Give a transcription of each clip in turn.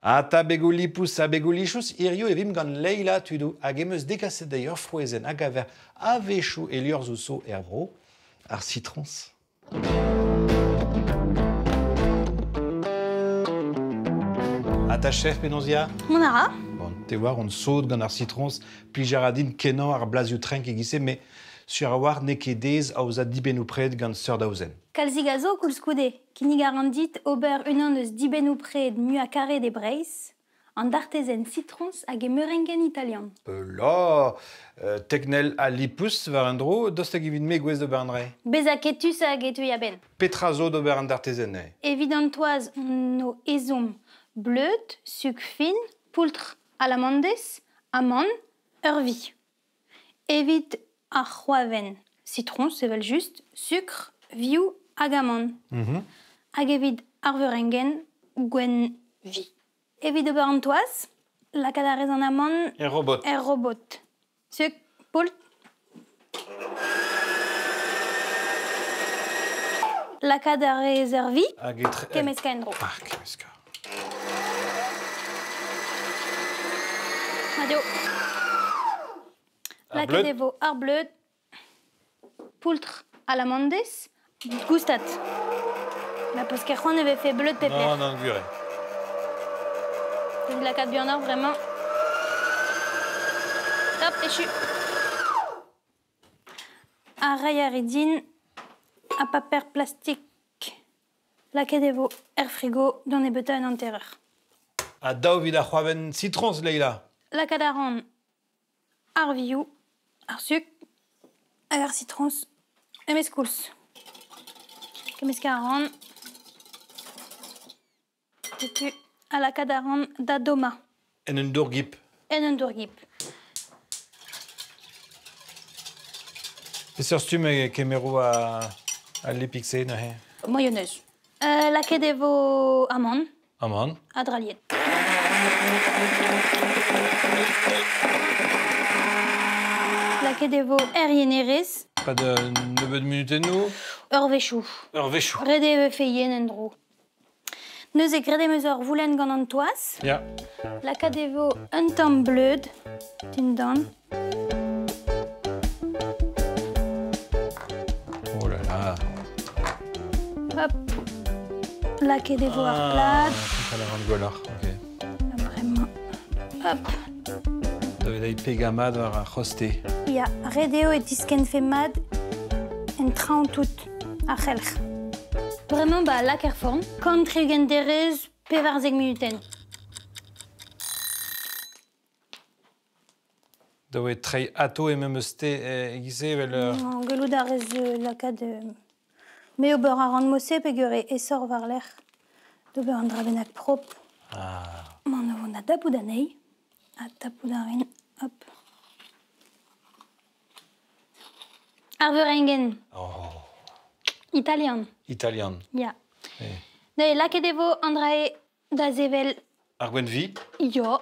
Ata begoù lipous ha begoù lichous, hiziv e vimp gant Leila tudoù hag em eus degaset dezhi ur frouezhenn a gaver a-wechoù e liorzhoù zo er vro, ar sitroñs. Ata chef penaos ya? Mont a ra. Bon, te oar on sot gant ar sitroñs, plij a ra din kenañ ar blazioù trenk e-giz-se, met sur a-walc'h n'eo ket aes aozañ dibennoù-pred gant seurt aozenn. Kalzik a zo koulskoude. Kinnig a ran dit ober unan eus dibennoù-pred muiañ-karet e Breizh, an dartezenn sitroñs hag e meurengenn italian. La teknel ha lipous war un dro, daoust hag evit me gouest d'ober an dra? Bezañ ketus hag e teuy a-benn. Petra zo d'ober an dartezenn neuze? Evit an toaz hon o ezhomm bleud, sukr fin, poultr alamandez, amann, ur vi. Evit ar c'hoavenn, sitroñs evel-just, sukr, vioù hag amann. Hag evit ar veurengenn, gwenn vi. Evit ober an toaz, lakaat a rez an amann Er robot. er robot. Sukr, poultr. Lakaat a rez ur vi, Hag etre... kemmeskañ en-dro. Ah, kemmeskañ. Mat eo. Ar Lakaet bleud e vo ar bleud, poultr alamandez, goustad. Ma peus ket c'hoant e vefe bleud pep Non, lec'h. non, gwir eo. Evit lakaat buanoc'h bremañ. Hop, echu. Ar reiñ a ri din ha paper plastik. Lakaet e vo er frigo d'an nebeutañ un hanter-eur. Ha daou evit ar c'hoavenn sitroñs, Leila. Lakaat a ran ar vioù, ar sukr hag ar sitroñs memes koulz. Kemmeskañ a ran. Setu ha lakaat a ran da dommañ. En un dour-gip. En un dour-gip. Peseurt stumm e kemero al lipig-se neuze? Mayonnaise. Lakaet e vo amann. Amann. Ha drailhet. Lakaet e vo er yenerez. Pad un nebeud munutennoù? Eurvezhioù. Eurvezhioù. Ret eo e vefe yen en-dro. Neuze graet em eus ur voulenn gant an toaz. Ya. Lakaet e vo un tamm bleud dindan. Oh là là. Hop. Lakaet e vo ar plad. Ah, a ran gwelloc'h, ok. Bremañ. Hop. Da vezañ pegañ mat war ar c'hoste. Ya, ret eo e tiskennfe mat en traoñ tout ar c'helc'h. Bremañ ba lak er forn, 160 derez, 14 munutenn. Da oe treiñ ato e memes te e-giz-se evel ur... Gellout a rez lakaat me ober a ran mod-se peogwir eo aesoc'h war-lerc'h d'ober un dra bennak propr. Ah. Mañ o vont da dapout anezhi. Ha tapout a rin, hop. Ar veurengenn. Oh. Italian. Italian. Ya. Neuze lakaet e vo an dra-se da sevel. Ar gwenn-vi? Ya.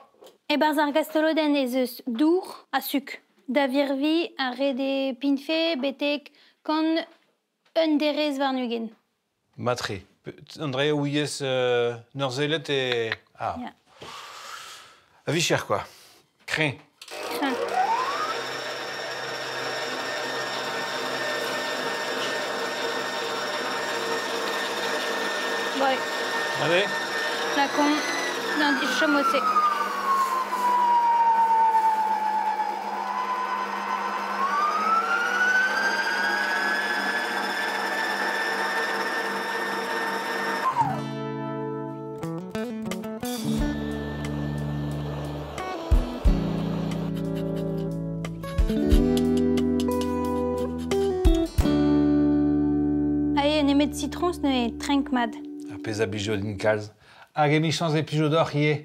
E-barzh ar gastolodenn ez eus dour ha sukr. Da virviñ ar re pinfe betek kant un derez warn-ugent. Matre. An dra ouiez neurzhelet e... Ah. Ya. A-vicher, quoi. Kreñv. Kreñv. Bon. Allez. Lakaomp non, chom ose. Ae, nemet sitroñs neuze, trenk mat. Ar pezh a blijo din kalz. Hag emichañs e plijo deoc'h ivez.